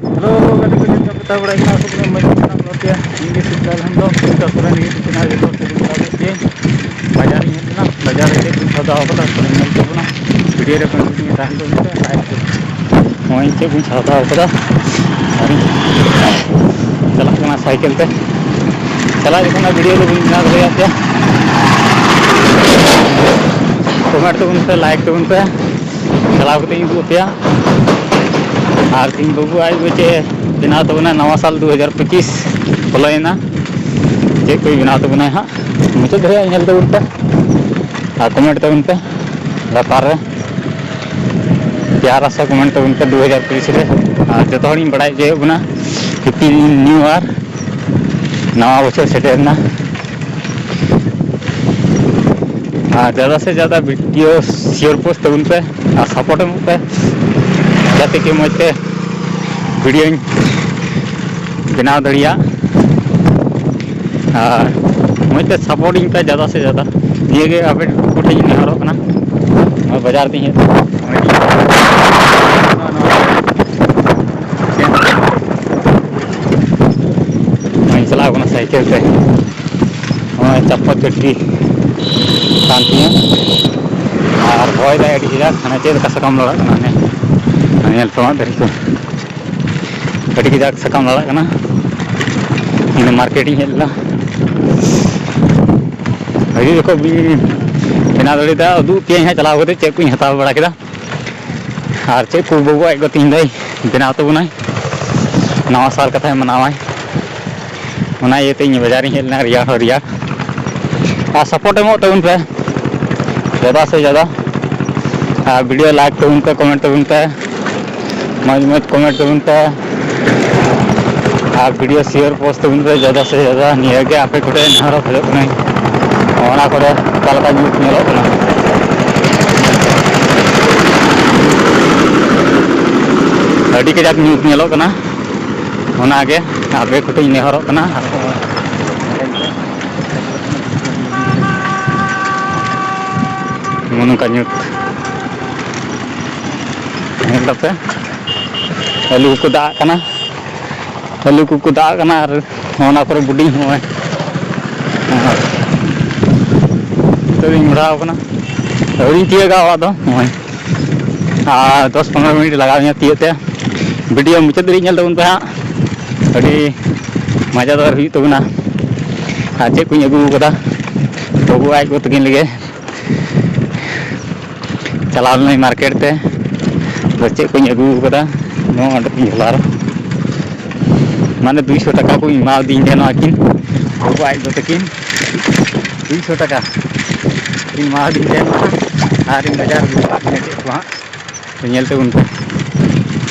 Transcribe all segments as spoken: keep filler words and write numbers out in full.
Hello, ᱜᱟᱛᱮ ᱠᱚ, ᱪᱮᱫ ᱞᱮᱠᱟ ᱯᱮ ᱛᱟᱦᱮᱸ ᱵᱟᱲᱟᱭ ᱠᱟᱱᱟ? ᱟᱥᱚᱜ ᱠᱟᱱᱟ ᱢᱚᱡᱽ ᱜᱮ ᱢᱮᱱᱟᱜ ᱵᱚᱱᱟ ᱯᱮᱭᱟ᱾ ᱤᱧ ᱜᱮ ᱥᱤᱵᱞᱟᱞ ᱦᱮᱢᱵᱨᱚᱢ, ᱥᱤᱞᱫᱟᱹ ᱠᱚᱨᱮᱱ ᱤᱭᱩᱴᱩᱵᱽ ᱪᱮᱱᱮᱞ ᱡᱚᱛᱚ ᱦᱚᱲ ᱥᱟᱹᱜᱩᱱ ᱡᱚᱦᱟᱨ ᱜᱮ᱾ ᱵᱟᱡᱟᱨ ᱤᱧ ᱦᱮᱡ ᱞᱮᱱᱟ, ᱵᱟᱡᱟᱨ ᱨᱮ ᱪᱮᱫ ᱠᱚᱧ ᱥᱟᱣᱫᱟ ᱟᱠᱟᱫᱟ, ᱛᱚᱵᱮ ᱧᱮᱞ ᱛᱟᱵᱚᱱᱟ᱾ ᱵᱷᱤᱰᱤᱭᱳ ᱨᱮ ᱠᱚᱱᱴᱤᱱᱤᱭᱩ ᱛᱟᱦᱮᱱ ᱛᱟᱵᱚᱱ ᱯᱮ, ᱞᱟᱭᱤᱠ ᱛᱮ᱾ ᱱᱚᱜᱼᱚᱭ ᱪᱮᱫ ᱠᱚᱧ ᱥᱟᱣᱫᱟ ᱟᱠᱟᱫᱟ, ᱟᱨᱤᱧ ᱪᱟᱞᱟᱜ ᱠᱟᱱᱟ ᱥᱟᱭᱠᱮᱞ ᱛᱮ᱾ ᱪᱟᱞᱟᱜ ᱡᱚᱠᱷᱚᱱ ᱵᱷᱤᱰᱤᱭᱳ ᱫᱚ ᱵᱟᱹᱧ ᱵᱮᱱᱟᱣ ᱫᱟᱲᱮᱭᱟᱜ ᱯᱮᱭᱟ᱾ ᱠᱚᱢᱮᱱᱴ ᱛᱟᱵᱚᱱ ᱯᱮ, ᱞᱟᱭᱤᱠ ᱛᱟᱵᱚᱱ ᱯᱮ, ᱪᱟᱞᱟᱣ ᱠᱟᱛᱮ ᱤᱧ ᱩᱫᱩᱜ ᱟᱯᱮᱭᱟ᱾ ᱟᱨ ᱛᱤᱦᱤᱧ ᱵᱟᱹᱵᱩ ᱟᱡ ᱜᱚ ᱪᱮᱫ ᱵᱮᱱᱟᱣ ᱛᱟᱵᱚᱱᱟ, ᱱᱟᱣᱟ ᱥᱟᱞ ᱫᱩ ᱦᱟᱡᱟᱨ ᱯᱚᱸᱪᱤᱥ ᱵᱚᱞᱚᱭᱮᱱᱟ, ᱪᱮᱫ ᱠᱚᱭ ᱵᱮᱱᱟᱣ ᱛᱟᱵᱚᱱᱟᱭ ᱦᱟᱸᱜ, ᱢᱩᱪᱟᱹᱫ ᱫᱷᱟᱹᱵᱤᱡ ᱧᱮᱞ ᱛᱟᱵᱚᱱ ᱯᱮ ᱟᱨ ᱠᱚᱢᱮᱱᱴ ᱛᱟᱵᱚᱱ ᱯᱮ ᱞᱟᱛᱟᱨ ᱨᱮ᱾ ᱯᱮᱭᱟᱨᱟ ᱥᱮ ᱠᱚᱢᱮᱱᱴ ᱛᱟᱵᱚᱱ ᱯᱮ ᱫᱩ ᱦᱟᱡᱟᱨ ᱯᱚᱸᱪᱤᱥ ᱨᱮ᱾ ᱟᱨ ᱡᱚᱛᱚ ᱦᱚᱲᱤᱧ ᱵᱟᱲᱟᱭ ᱦᱚᱪᱚᱭᱮᱫ ᱵᱚᱱᱟ, ᱦᱮᱯᱤ ᱱᱤᱭᱩ ᱤᱭᱟᱨ, ᱱᱟᱣᱟ ᱵᱚᱪᱷᱚᱨ ᱥᱮᱴᱮᱨᱮᱱᱟ᱾ ᱟᱨ ᱡᱟᱫᱟ ᱥᱮ ᱡᱟᱫᱟ ᱵᱷᱤᱰᱤᱭᱳ ᱥᱮᱭᱟᱨ ᱯᱳᱥᱴ ᱛᱟᱵᱚᱱ ᱯᱮ ᱟᱨ ᱥᱟᱯᱳᱨᱴ ᱮᱢᱚᱜ ᱯᱮ, ᱡᱟᱛᱮ ᱠᱤ ᱢᱚᱡᱽ ᱛᱮ ᱵᱷᱤᱰᱤᱭᱳᱧ ᱵᱮᱱᱟᱣ ᱫᱟᱲᱮᱭᱟᱜ᱾ ᱟᱨ ᱢᱚᱡᱽ ᱛᱮ ᱥᱟᱯᱳᱨᱴ ᱤᱧ ᱯᱮ ᱡᱟᱫᱟ ᱥᱮ ᱡᱟᱫᱟ, ᱱᱤᱭᱟᱹ ᱜᱮ ᱟᱯᱮ ᱠᱚᱴᱷᱮᱱ ᱤᱧ ᱱᱮᱦᱚᱨᱚᱜ ᱠᱟᱱᱟ᱾ ᱱᱚᱜᱼᱚᱭ ᱵᱟᱡᱟᱨ ᱛᱤᱧ ᱦᱮᱡ ᱮᱱᱟ᱾ ᱱᱚᱜᱼᱚᱭ ᱪᱟᱞᱟᱣ ᱠᱟᱱᱟ ᱥᱟᱭᱠᱮᱞ ᱛᱮ᱾ ᱱᱚᱜᱼᱚᱭ ᱪᱟᱯᱯᱟ ᱪᱚᱴᱠᱤ ᱠᱟᱱ ᱛᱤᱧᱟᱹ᱾ ᱟᱨ ᱦᱚᱭ ᱫᱟᱭ ᱟᱹᱰᱤ ᱠᱟᱡᱟᱠ, ᱦᱟᱱᱮ ᱪᱮᱫ ᱞᱮᱠᱟ ᱥᱟᱠᱟᱢ ᱞᱟᱲᱟᱜ ᱠᱟᱱᱟ, ᱦᱟᱱᱮ ᱧᱮᱞ ᱛᱟᱢᱟ ᱫᱟᱨᱮ ᱠᱚ᱾ ᱟᱹᱰᱤ ᱠᱟᱡᱟᱠ ᱥᱟᱠᱟᱢ ᱞᱟᱲᱟᱜ ᱠᱟᱱᱟ᱾ ᱤᱧ ᱫᱚ ᱢᱟᱨᱠᱮᱴ ᱤᱧ ᱦᱮᱡ ᱞᱮᱱᱟ᱾ ᱟᱹᱰᱤ ᱨᱚᱠᱚᱢ ᱵᱮᱱᱟᱣ ᱫᱟᱲᱮᱭᱟᱫᱟ, ᱩᱫᱩᱜ ᱟᱯᱮᱭᱟᱹᱧ ᱦᱟᱸᱜ ᱪᱟᱞᱟᱣ ᱠᱟᱛᱮ ᱪᱮᱫ ᱠᱚᱧ ᱦᱟᱛᱟᱣ ᱵᱟᱲᱟ ᱠᱮᱫᱟ᱾ ᱟᱨ ᱪᱮᱫ ᱠᱚ ᱵᱟᱹᱵᱩ ᱟᱡ ᱜᱚ ᱛᱤᱦᱤᱧ ᱫᱚᱭ ᱵᱮᱱᱟᱣ ᱛᱟᱵᱚᱱᱟᱭ, ᱱᱟᱣᱟ ᱥᱟᱞ ᱠᱟᱛᱷᱟᱭ ᱢᱟᱱᱟᱣᱟᱭ, ᱚᱱᱟ ᱤᱭᱟᱹᱛᱮ ᱤᱧ ᱵᱟᱡᱟᱨᱤᱧ ᱦᱮᱡ ᱞᱮᱱᱟ ᱨᱮᱭᱟᱲ ᱦᱚᱸ ᱨᱮᱭᱟᱲ᱾ ᱟᱨ ᱥᱟᱯᱳᱨᱴ ᱮᱢᱚᱜ ᱛᱟᱵᱚᱱ ᱯᱮ ᱡᱟᱫᱟ ᱥᱮ ᱡᱟᱫᱟ, ᱟᱨ ᱵᱷᱤᱰᱤᱭᱳ ᱞᱟᱭᱤᱠ ᱛᱟᱵᱚᱱ ᱯᱮ, ᱠᱚᱢᱮᱱᱴ ᱛᱟᱵᱚᱱ ᱯᱮ, ᱢᱚᱡᱽ ᱢᱚᱡᱽ ᱠᱚᱢᱮᱱᱴ ᱛᱟᱵᱚᱱ ᱯᱮ, ᱟᱨ ᱵᱷᱤᱰᱤᱭᱳ ᱥᱮᱭᱟᱨ ᱯᱳᱥᱴ ᱛᱟᱵᱚᱱ ᱯᱮ ᱡᱟᱫᱟ ᱥᱮ ᱡᱟᱫᱟ᱾ ᱱᱤᱭᱟᱹ ᱜᱮ ᱟᱯᱮ ᱠᱚᱴᱷᱮᱱ ᱱᱮᱦᱚᱨ ᱠᱷᱚᱡᱚᱜ ᱠᱟᱹᱱᱟᱹᱧ᱾ ᱚᱱᱟ ᱠᱚᱨᱮ ᱚᱠᱟ ᱞᱮᱠᱟ ᱧᱩᱛ ᱧᱮᱞᱚᱜ ᱠᱟᱱᱟ, ᱟᱹᱰᱤ ᱠᱟᱡᱟᱠ ᱧᱩᱛ ᱧᱮᱞᱚᱜ ᱠᱟᱱᱟ᱾ ᱚᱱᱟᱜᱮ ᱟᱯᱮ ᱠᱚᱴᱷᱮᱱ ᱱᱮᱦᱚᱨᱚᱜ ᱠᱟᱱᱟ᱾ ᱱᱚᱜᱼᱚ ᱱᱚᱝᱠᱟ ᱧᱩᱛ ᱧᱮᱞ ᱫᱟᱯᱮ᱾ ᱟᱹᱞᱩ ᱠᱚᱠᱚ ᱫᱟᱜ ᱠᱟᱱᱟ, ᱟᱹᱞᱩ ᱠᱚᱠᱚ ᱫᱟᱜ ᱠᱟᱱᱟ, ᱟᱨ ᱚᱱᱟ ᱠᱚᱨᱮ ᱵᱩᱰᱤᱧ ᱱᱚᱜᱼᱚᱭ ᱱᱤᱛᱚᱜ ᱤᱧ ᱢᱚᱰᱟᱣ ᱠᱟᱱᱟ᱾ ᱟᱹᱣᱨᱤᱧ ᱛᱤᱭᱟᱹᱜᱟ ᱚᱲᱟᱜ ᱫᱚ, ᱱᱚᱜᱼᱚᱭ ᱟᱨ ᱫᱚᱥ ᱯᱚᱱᱨᱚ ᱢᱤᱱᱤᱴ ᱞᱟᱜᱟᱣ ᱤᱧᱟᱹ ᱛᱤᱭᱟᱹᱜ ᱛᱮ᱾ ᱵᱷᱤᱰᱤᱭᱳ ᱢᱩᱪᱟᱹᱫ ᱫᱷᱟᱹᱨᱤᱡ ᱧᱮᱞ ᱛᱟᱵᱚᱱ ᱯᱮ ᱦᱟᱸᱜ, ᱟᱹᱰᱤ ᱢᱟᱡᱟᱫᱟᱨ ᱦᱩᱭᱩᱜ ᱛᱟᱵᱚᱱᱟ᱾ ᱟᱨ ᱪᱮᱫ ᱠᱚᱧ ᱟᱹᱜᱩ ᱠᱟᱫᱟ ᱵᱟᱹᱵᱩ ᱟᱡ ᱜᱚ ᱛᱟᱹᱠᱤᱱ ᱞᱟᱹᱜᱤᱫ᱾ ᱪᱟᱞᱟᱣ ᱞᱮᱱᱟᱹᱧ ᱢᱟᱨᱠᱮᱴ ᱛᱮ, ᱟᱫᱚ ᱪᱮᱫ ᱠᱚᱧ ᱟᱹᱜᱩ ᱠᱟᱫᱟ, ᱱᱚᱣᱟ ᱚᱸᱰᱮ ᱠᱤᱱ ᱡᱷᱚᱞᱟ ᱨᱮ᱾ ᱢᱟᱱᱮ ᱫᱩᱭᱥᱚ ᱴᱟᱠᱟ ᱠᱚ ᱮᱢᱟᱣᱟᱫᱤᱧ ᱛᱟᱦᱮᱱᱟ ᱟᱹᱠᱤᱱ, ᱵᱟᱹᱵᱩ ᱟᱡ ᱫᱚ ᱛᱟᱹᱠᱤᱱ᱾ ᱫᱩᱭᱥᱚ ᱴᱟᱠᱟ ᱠᱤᱱ ᱮᱢᱟᱣᱟᱫᱤᱧ ᱛᱟᱦᱮᱱᱟ, ᱟᱨᱤᱧ ᱵᱟᱡᱟᱨ ᱟᱹᱜᱩ ᱠᱟᱜ ᱠᱤᱱᱟ ᱪᱮᱫ ᱠᱚ ᱦᱟᱸᱜ᱾ ᱛᱚ, ᱧᱮᱞ ᱛᱟᱵᱚᱱ ᱯᱮ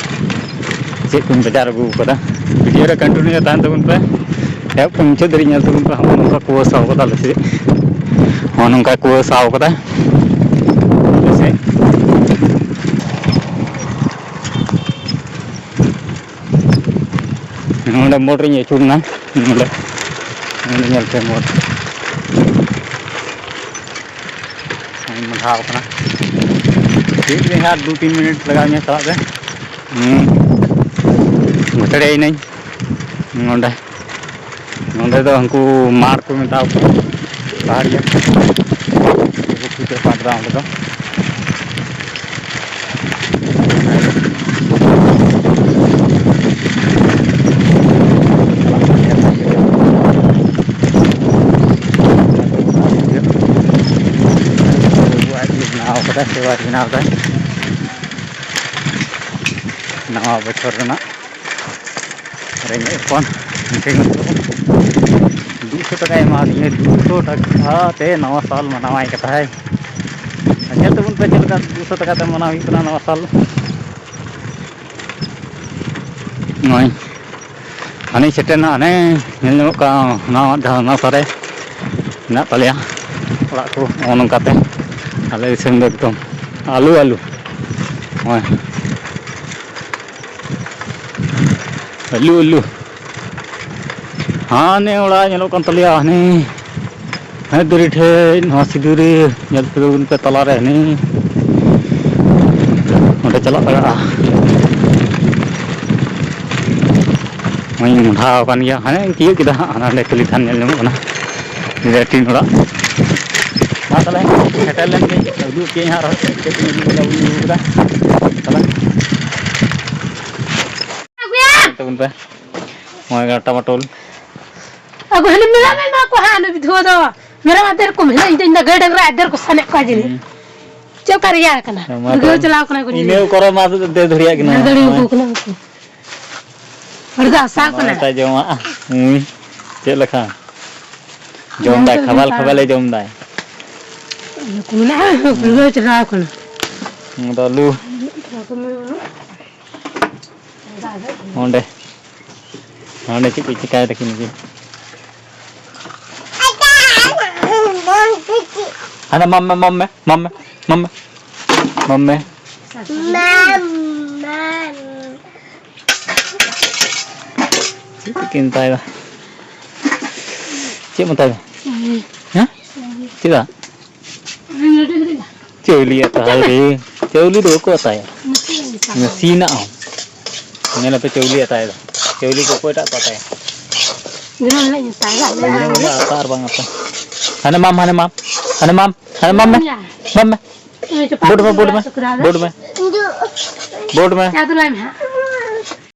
ᱪᱮᱫ ᱠᱚᱧ ᱵᱟᱡᱟᱨ ᱟᱹᱜᱩ ᱠᱟᱫᱟ᱾ ᱵᱷᱤᱰᱤᱭᱳ ᱨᱮ ᱠᱚᱱᱴᱤᱱᱤᱭᱩ ᱛᱟᱦᱮᱱ ᱛᱟᱵᱚᱱ ᱯᱮ, ᱮᱦᱚᱵ ᱠᱷᱚᱱ ᱢᱩᱪᱟᱹᱫ ᱫᱷᱟᱹᱨᱤᱡ ᱧᱮᱞ ᱛᱟᱵᱚᱱ ᱯᱮ᱾ ᱦᱚᱸᱜᱼᱚ ᱱᱚᱝᱠᱟ ᱠᱩᱣᱟᱹᱥᱟ ᱠᱟᱫᱟ ᱟᱞᱮ ᱥᱮᱫ, ᱦᱚᱸᱜᱼᱚ ᱱᱚᱝᱠᱟ ᱠᱩᱣᱟᱹᱥᱟ ᱠᱟᱫᱟ ᱟᱞᱮ ᱥᱮᱫ᱾ ᱱᱚᱰᱮ ᱢᱳᱲ ᱨᱤᱧ ᱟᱹᱪᱩᱨ ᱮᱱᱟ, ᱱᱚᱰᱮ, ᱱᱚᱰᱮ ᱧᱮᱞ ᱯᱮ ᱢᱳᱲ᱾ ᱢᱟᱸᱰᱷᱟᱣ ᱠᱟᱱᱟ᱾ ᱴᱷᱤᱠ ᱜᱮ ᱦᱟᱸᱜ, ᱫᱩ ᱛᱤᱱ ᱢᱤᱱᱤᱴ ᱞᱟᱜᱟᱣ ᱤᱧᱟᱹ ᱪᱟᱞᱟᱜ ᱛᱮ᱾ ᱦᱩᱸ, ᱵᱟᱹᱛᱟᱹᱲᱤᱭᱟᱹᱧ ᱱᱚᱰᱮ᱾ ᱱᱚᱰᱮ ᱫᱚ ᱩᱱᱠᱩ ᱢᱟᱲ ᱠᱚ ᱢᱮᱛᱟᱣ ᱠᱚᱣᱟ, ᱯᱟᱦᱟᱲᱤᱭᱟᱹ᱾ ᱩᱱᱠᱩ ᱠᱚ ᱯᱟᱴ ᱮᱫᱟ ᱚᱸᱰᱮ ᱫᱚ᱾ ᱵᱮᱱᱟᱣ ᱠᱟᱫᱟᱭ, ᱥᱮ ᱵᱟᱭ ᱵᱮᱱᱟᱣ ᱫᱟᱭ᱾ ᱱᱟᱣᱟ ᱵᱚᱪᱷᱚᱨ ᱨᱮᱱᱟᱜ ᱨᱮᱸᱜᱮᱡ ᱦᱚᱯᱚᱱ ᱢᱤᱫᱴᱮᱱ ᱫᱩᱥᱚ ᱴᱟᱠᱟᱭ ᱮᱢᱟᱫᱤᱧᱟ, ᱫᱩᱥᱚ ᱴᱟᱠᱟ ᱛᱮ ᱱᱟᱣᱟ ᱥᱟᱞ ᱢᱟᱱᱟᱣᱟᱭ ᱠᱟᱛᱷᱟᱭ᱾ ᱧᱮᱞ ᱛᱟᱵᱚᱱ ᱯᱮ ᱪᱮᱫ ᱞᱮᱠᱟ ᱫᱩᱥᱚ ᱴᱟᱠᱟ ᱛᱮ ᱢᱟᱱᱟᱣ ᱦᱩᱭᱩᱜ ᱠᱟᱱᱟ ᱱᱟᱣᱟ ᱥᱟᱞ᱾ ᱱᱚᱜᱼᱚᱭ ᱦᱟᱱᱮ ᱥᱮᱴᱮᱨ ᱮᱱᱟ, ᱦᱟᱱᱮ ᱧᱮᱞ ᱧᱟᱢᱚᱜ ᱠᱟᱱᱟ ᱚᱱᱟ ᱡᱟᱦᱟᱸ ᱚᱱᱟ ᱥᱟᱨᱮ ᱢᱮᱱᱟᱜ ᱛᱟᱞᱮᱭᱟ ᱚᱲᱟᱜ ᱠᱚ᱾ ᱱᱚᱜᱼᱚ ᱱᱚᱝᱠᱟᱛᱮ ᱟᱞᱮ ᱫᱤᱥᱚᱢ ᱫᱚ ᱮᱠᱫᱚᱢ ᱟᱹᱞᱩ ᱟᱹᱞᱩ᱾ ᱱᱚᱜᱼᱚᱭ ᱟᱹᱞᱩ ᱟᱹᱞᱩ᱾ ᱦᱟᱱᱮ ᱚᱲᱟᱜ ᱧᱮᱞᱚᱜ ᱠᱟᱱ ᱛᱟᱞᱮᱭᱟ, ᱦᱟᱱᱮ, ᱦᱟᱱᱮ ᱫᱟᱨᱮ ᱴᱷᱮᱡ, ᱱᱚᱣᱟ ᱥᱤᱫᱩᱨᱤ ᱧᱮᱞ ᱯᱮ ᱛᱟᱵᱚᱱ ᱯᱮ ᱛᱟᱞᱟᱨᱮ ᱦᱟᱱᱮ ᱚᱸᱰᱮ ᱪᱟᱞᱟᱜ ᱞᱟᱜᱟᱜᱼᱟ᱾ ᱱᱚᱜᱼᱚᱭ ᱢᱚᱰᱷᱟᱣ ᱟᱠᱟᱱ ᱜᱮᱭᱟ, ᱦᱟᱱᱮ ᱛᱤᱭᱳᱜ ᱠᱮᱫᱟ ᱦᱟᱸᱜ, ᱦᱟᱱᱟ ᱚᱸᱰᱮ ᱠᱷᱟᱹᱞᱤ ᱛᱷᱟᱱ ᱧᱮᱞ ᱧᱟᱢᱚᱜ ᱠᱟᱱᱟ, ᱞᱮᱴᱨᱤᱱ ᱚᱲᱟᱜ᱾ ᱢᱟ ᱛᱟᱦᱞᱮ ᱥᱮᱴᱮᱨ ᱞᱮᱱ ᱜᱮ, ᱩᱫᱩᱜ ᱠᱮᱫ ᱟᱹᱧ ᱦᱟᱸᱜ ᱟᱨᱦᱚᱸ ᱪᱮᱫ ᱪᱮᱫ ᱠᱚᱧ ᱟᱹᱜᱩ ᱠᱟᱫᱟ, ᱵᱟᱹᱧ ᱟᱹᱜᱩ ᱠᱟᱫᱟ᱾ ᱛᱟᱦᱞᱮ ᱧᱮᱞ ᱛᱟᱵᱚᱱ ᱯᱮ, ᱱᱚᱜᱼᱚᱭ ᱴᱟᱢᱟᱴᱳᱞ᱾ ᱟᱹᱜᱩ ᱦᱟᱱᱮ ᱢᱮᱨᱚᱢ ᱮᱢᱟ ᱠᱚ ᱦᱟᱸᱜ, ᱱᱩᱭ ᱵᱤᱫᱷᱩᱣᱟᱹ ᱫᱚ ᱢᱮᱨᱚᱢ ᱟᱫᱮᱨ ᱠᱚ ᱢᱮᱱᱟ, ᱤᱧ ᱫᱚ, ᱤᱧ ᱫᱚ ᱜᱟᱹᱭ ᱰᱟᱝᱨᱟ ᱟᱫᱮᱨ ᱠᱚ ᱥᱟᱱᱮᱜ ᱠᱚᱣᱟ ᱡᱟᱹᱱᱤᱧ᱾ ᱦᱩᱸ᱾ ᱪᱮᱫ ᱚᱠᱟ ᱨᱮᱭᱟᱲ ᱠᱟᱱᱟ? ᱦᱮᱸ, ᱢᱟ ᱩᱫᱽᱜᱟᱹᱣ ᱛᱚᱵᱮ᱾ ᱪᱟᱞᱟᱣ ᱠᱟᱱᱟ ᱠᱚ ᱤᱱᱟᱹ ᱡᱟᱹᱱᱤᱡ᱾ ᱠᱚᱨᱮ ᱢᱟ ᱫᱮ ᱫᱷᱩᱨᱤᱭᱟᱜ ᱠᱟᱱᱟ᱾ ᱫᱟᱹᱲ ᱟᱹᱜᱩ ᱠᱟᱱᱟ ᱩᱱᱠᱩ᱾ ᱦᱚᱲ ᱫᱚ ᱟᱥᱟ ᱠᱟᱱᱟ᱾ ᱱᱚᱜᱼᱚᱭ ᱛᱟᱭ ᱡᱚᱢᱟᱜ᱾ ᱦᱩᱸ᱾ ᱪᱮᱫ ᱞᱮᱠᱟ? ᱡᱚᱢ ᱫᱟᱭ, ᱡᱚᱢ ᱠᱷᱟᱵᱟᱞ ᱫᱚ ᱠᱷᱟᱵᱟᱞᱮ ᱡᱚᱢ ᱫᱟᱭ᱾ ᱤᱭᱟᱹ ᱠᱚ ᱢᱮᱱᱟᱜᱼᱟ, ᱩᱫᱽᱜᱟᱹᱣ ᱪᱟᱞᱟᱣ ᱠᱟᱱᱟ᱾ ᱱᱚᱣᱟ ᱫᱚ ᱟᱹᱞᱩ᱾ ᱚᱸᱰᱮ, ᱚᱸᱰᱮ ᱪᱮᱫ ᱠᱚ ᱪᱤᱠᱟᱭ ᱫᱟᱠᱤᱱ ᱩᱱᱠᱤᱱ? ᱦᱟᱱᱟ ᱢᱟᱢ ᱢᱮ, ᱢᱟᱢ ᱢᱮ, ᱢᱟᱢ ᱢᱮ, ᱢᱟᱢ ᱢᱮ, ᱢᱟᱢ ᱢᱮ᱾ ᱪᱮᱫ ᱠᱤᱱ ᱢᱮᱛᱟᱭ ᱫᱟ? ᱪᱮᱫ ᱢᱮᱛᱟᱭ ᱫᱟ? ᱦᱮᱸ? ᱪᱮᱫᱟᱜ? ᱪᱟᱣᱞᱮ ᱟᱛᱟ ᱨᱮ᱾ ᱪᱟᱣᱞᱮ ᱫᱚ ᱵᱟᱠᱚ ᱟᱛᱟᱭᱟ᱾ ᱱᱟᱥᱮᱱᱟᱜ ᱦᱚᱸ᱾ ᱧᱮᱞ ᱟᱯᱮ ᱪᱟᱣᱞᱮ ᱟᱛᱟᱭ ᱫᱚ᱾ ᱪᱟᱣᱞᱮ ᱠᱚ ᱚᱠᱚᱭᱴᱟᱜ ᱠᱚ ᱟᱛᱟᱭᱟ? ᱫᱤᱱᱟᱹᱢ ᱦᱤᱞᱳᱜ ᱤᱧ ᱟᱛᱟᱭᱟ᱾ ᱫᱤᱱᱟᱹᱢ ᱦᱤᱞᱳᱜ ᱟᱛᱟ ᱟᱨ ᱵᱟᱝ ᱟᱛᱟ᱾ ᱦᱟᱱᱮ ᱢᱟᱢ, ᱦᱟᱱᱮ ᱢᱟᱢ, ᱦᱟᱱᱮ ᱢᱟᱢ, ᱦᱟᱱᱮ ᱢᱟᱢ ᱢᱮ᱾ ᱢᱟᱢ ᱢᱮ᱾ ᱩᱱᱤ ᱪᱚᱯᱟᱜ ᱵᱳᱰ ᱢᱮ, ᱵᱳᱰ ᱢᱮ, ᱥᱩᱠᱨᱟ ᱫᱚ᱾ ᱵᱳᱰ ᱢᱮ᱾ ᱵᱳᱰ ᱢᱮ᱾ ᱪᱟ ᱫᱩᱞᱟᱭ ᱢᱮ ᱦᱟᱸᱜ᱾